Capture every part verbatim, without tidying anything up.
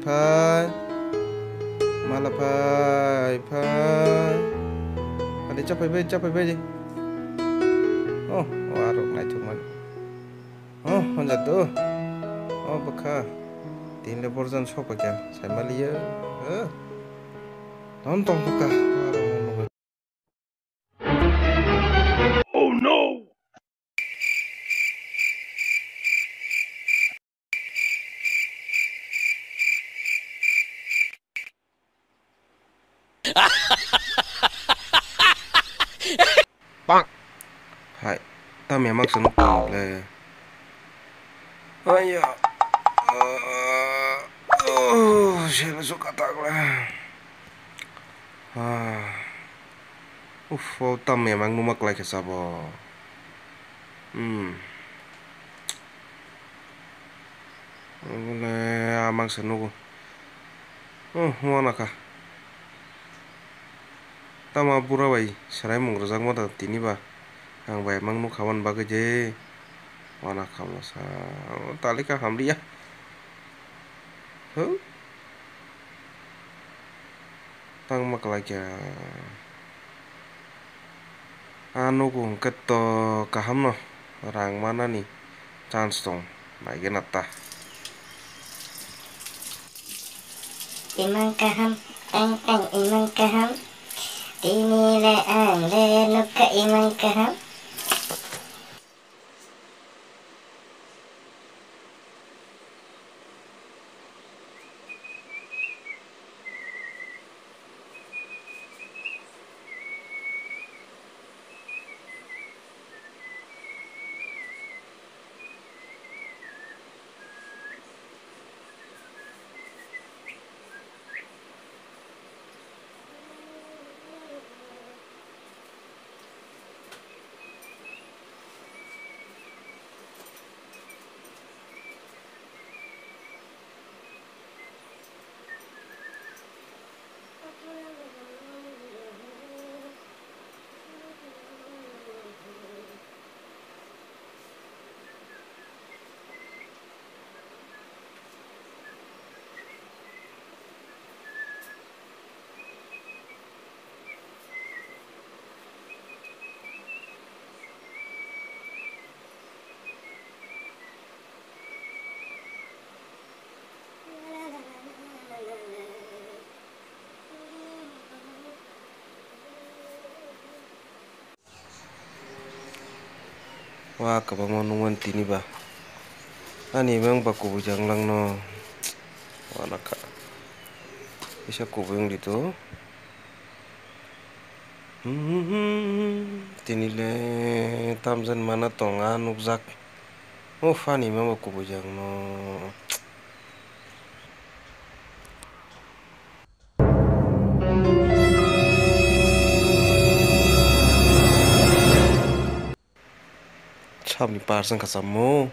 Phai. Mala phai, phai. Adi chapai bai, chapai bai di. Oh, oh, arok naithok man. Oh, honjat do. Oh, bwkha. Tinle borjan sok paikha. Saimaliya. Eh. Ton tong bwkha. Oh no! Hai, tam ya mak sunu le. Aya. Oh, sel suka tak le. Ah. Uf, o tam ya mak numa klai khe sabo. Hmm. Bole amang se nugo. Oh, wana kha. Tama bura bai serai mung rwjak ma da tini ba. Ang bai mang nukha man bagwi je. Wana kha masa. Talika hamliya. Huh? Tang ma klai kha. A nugo hwnkhe to kaham no rang manani chance tong, naigena ta. Imang kaham, ang, ang imang kaham. Tini le ang le nukha imang kaham. Wa kwbangma nukmani tini ba. Ani bang ba kubui jang langno. Wana kha. Kisa kubui wng di to. Tini le tamjani mana tong a nukjak. Uf, ani bang ba kubui jang no. Sabni par song kha samo.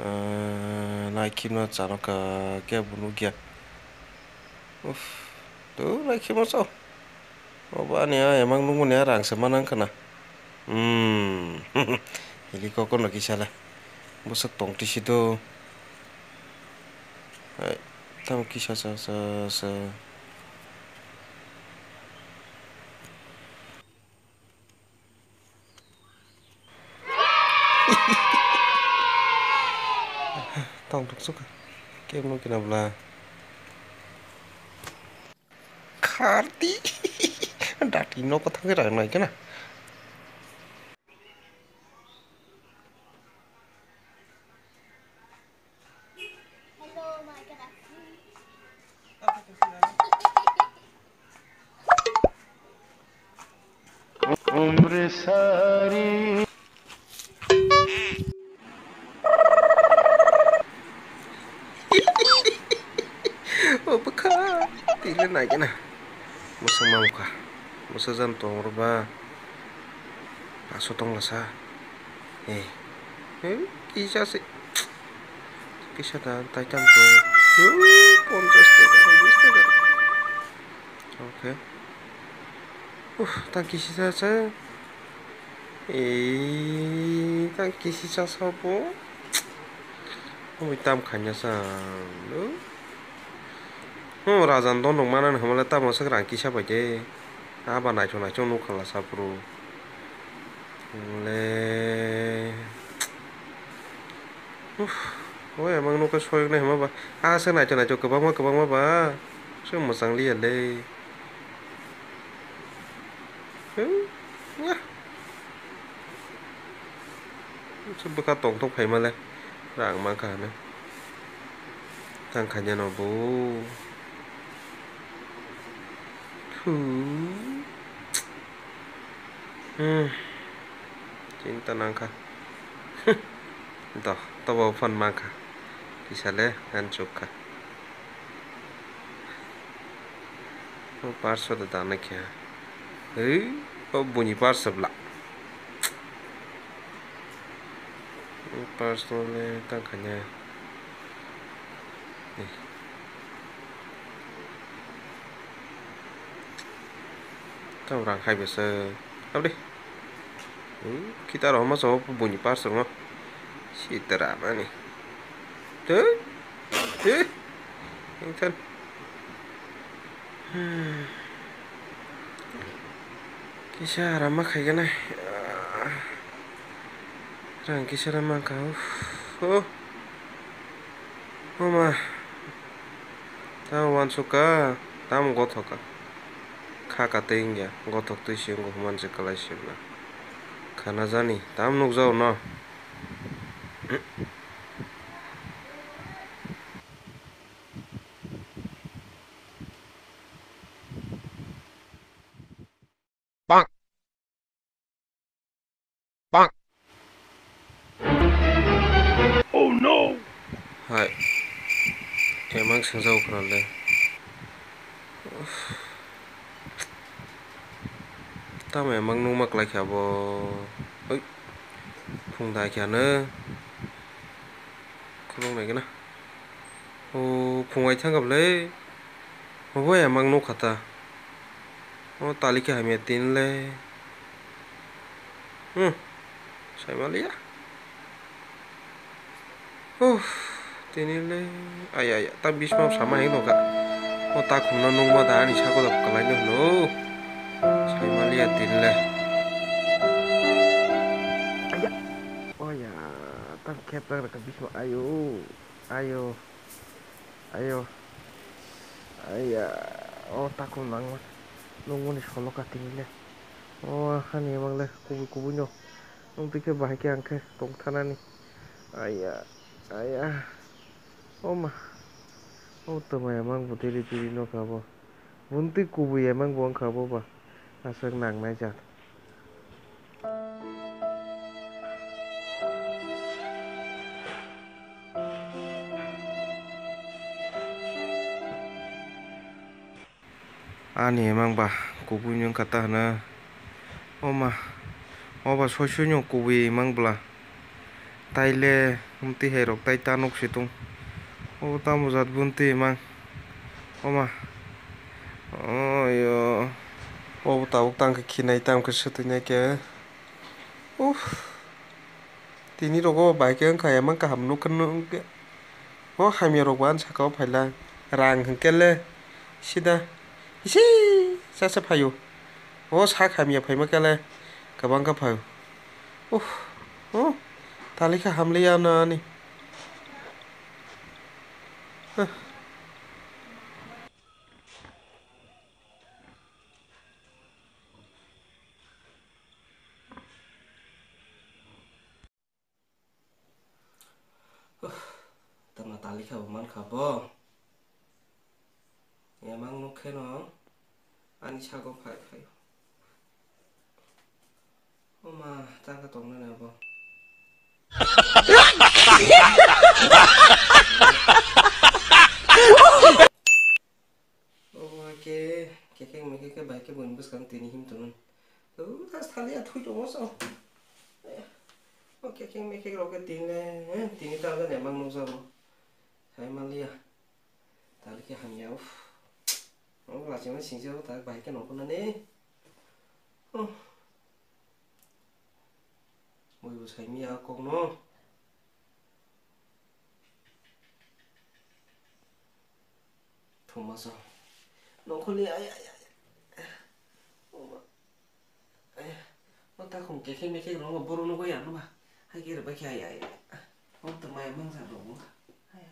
Ah, naikhima chano kha khe bo nukya. Uff, to naikhima chao. Obo ani a emang nukmani a rang se manang khna. Hmm. Hili kokono kisa le. Bwswk tong tisi do. Hai, tamo kisa sa, sa, sa. Tong tuk suk. Kem no kina bla. Kharti. Dati no ko thang ra nai kana. Umre sari. O bwkha tile nai gana. Mwsa mamkha. Mwsa jam tong ro ba. Aso tong lasa. Eh. Eh, kisa se. Kisa da tai tam to. Eh, ponchas taka, ponchas taka. Okay. Uf, tang kisi sa sa. Eh, tang kisi sa sa po. Oi tam khanya sa. No. Hmm, rajan don rok manani hwnmale tamo swk rang kisa bai de. Aba naithok naithok nukha la saphuru. Le. Uff, o emang nukha soyoknai hwnma ba. Ah, swk naithok naithok kwbangma kwbangma ba. Swk mwchang liya le. Hmm, ya. Swk bwkha tongthok phaima le. Rang mankha hwnwi. Tang khaina no bo. Thu. Hmm. Chinta nangkha. Doh, tobo phone mankha. Kisa le, han chukha. O parso da dana khe. Ei, o buni parso bla. Personally tang khaina. Tang rang hai bwswk. Abdi. Kita rok ma so buni parcel ma. Sitara mani. Tei. Tei. Ingthan. Hmm. Kisa rama khaigana. Rang kisa rama kha. Oh. Oh ma. Tam wansuka. Tam gothoka. Kha ka tei wngya. Gothok twi se wngkha human se kwlai se bwla. Khana jani. Tam nukjao no. Oh no! Hai. Emang sengsa ukhra le. Tamo emang nungma klai kha bo. Oi. Phung dai kha no. Khulung nai gana. O phung ai thang kha bwle. Obo emang nukha ta. O tali khe hamya tin le. Hmm. Sai maliya. Huh. Tini le. Aya, aya. Ta bisma sama hai nukha. O ta khumno nungma da ani sako da kwlai no hwno. Sai maliya tini le. Aya. Oya. Tang khep rang raka bisma. Ayo. Ayo. Ayo. Aya, o takhum nangma. Nungmani solo katingile. O hani emang le kubui kubui no. Nung twi khe bahai khe ang khe tong thanani. Aya, aya. O ma. O twmai emang bo tiri tiri no kha bo. Buntwi kubui emang bo wngkha bo ba. Aswk nangnai jat. Ani emang ba kubui ni wngkha ta hwno. O ma, o ba soi soi no kubui emang bwla. Taile mtwi hai rok tai ta nuk si tung. O tamo jat buntwi emang. O ma. O yo. O tabuk tang khe khinai tamo khe swtwi nai khe. Uff. Tini rogo bai khe wngkha emang kaham nukha nung khe. O hamya rok bo ani saka o phaila. Rang hwnkhe le sida isi sasa phaio. O sak hamya phaima khe le kwbang kha phaio. Uff. O tali khe hamliya no ani. Huh. Huh, tamo tali kha bo man kha bo. Emang nuk khe no ani sago phai phai. O ma, ta kha tong nani abo. O ma khe, khe khe me khe khe bai khe buini bwskang tini him tongo. O ta thali a thui tongo so. O khe khe me khe rok khe tini le, eh, tini ta le nemang nukjago. Hai maliya. Tali khe hamya, uff. O lachima singsa o ta bai khe nongkhornani. Oh. Muibo saimia a kokno. Puma so. Nongkhorni ai, ai, ai. Oma. Ai. O takhum kekhe mekhe rwngo, boro nugwi ang numa. Hai khe rwbai khe ai, ai, ai. O tongmaya mangsa rwngo. Ai.